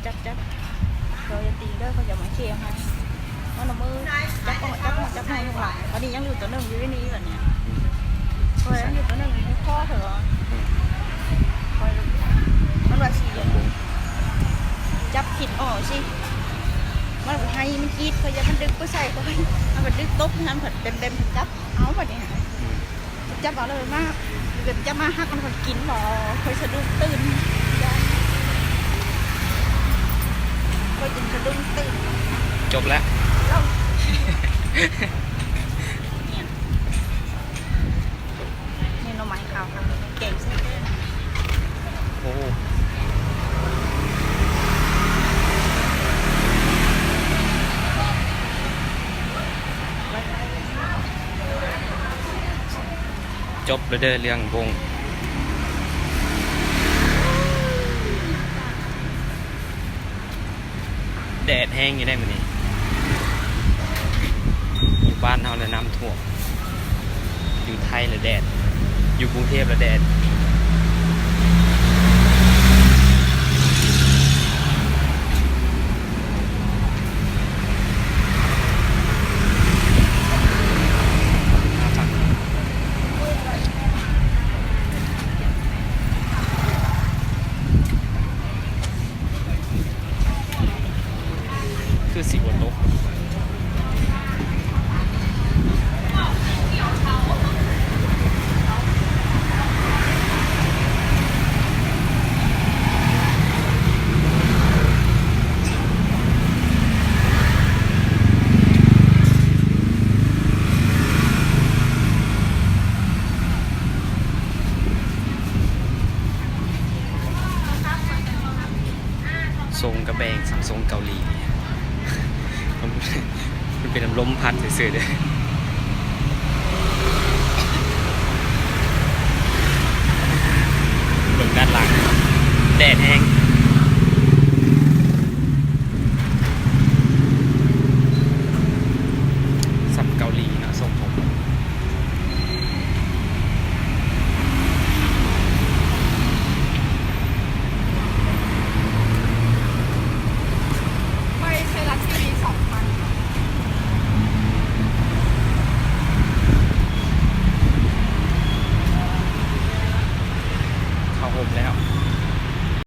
ຈັບ ຈັບ ເຂົາຢ່າຕີເດີ ເຂົາຈະມາເຄໃຫ້. ມັນເອົາມືຈັບອອກ ຈັບອອກ ຈັບອອກ ລູກຫຼານ. ອັນນີ້ຍັງຢູ່ຕົວໜຶ່ງຢູ່ໃນນີ້ບັດນີ້ ເຂົາຍັງຢູ່ຕົວໜຶ່ງຢູ່ໃນຄໍເຂົາ. ອືມ ຂ້ອຍ ມັນວ່າຊິຈັບຜິດອອກຊິ ມັນໃຫ້ມັນກີດ ຂ້ອຍຢ້ານມັນດຶງໄປໃສ່ຂ້ອຍ ມັນກໍດຶງຕົບຫັ້ນ ພັດເຕັມໆ ຈັບເອົາບັດນີ້. ອືມ ຈັບເອົາເລີຍມາ ແບບຈັບມາຮັກມັນ ຂ້ອຍກິນບໍ່ ຂ້ອຍສະດຸ້ງຕື່ນ ຢ້ານ ຂ້ອຍຈຶ່ງສະດຸ້ງຕື່ນ. ຈົບແລ້ວ ເອົ້າ ນີ້ ນີ້ໜໍ່ໄມ້ຂາວ ແກງໃສ່ແກງ. ໂອ້ ຈົບແລ້ວເດີເລື່ອງບົ້ງ. ແດດແຮງຢູ່ໃດ໋ມື້ນີ້ ຢູ່ບ້ານເຮົາລະນ້ຳຖ້ວມ ຢູ່ໄທລະແດດ ຢູ່ກຸງເທບລະແດດ. ຄືຊິບໍ່ຕົກ. ຊົງກະແບງສ່ຳຊົງເກົາຫຼີ ມັນເປັນລົມພັດຊື່ໆເດີ. ເບິ່ງດ້ານຫຼັງ ແດດແຮງ.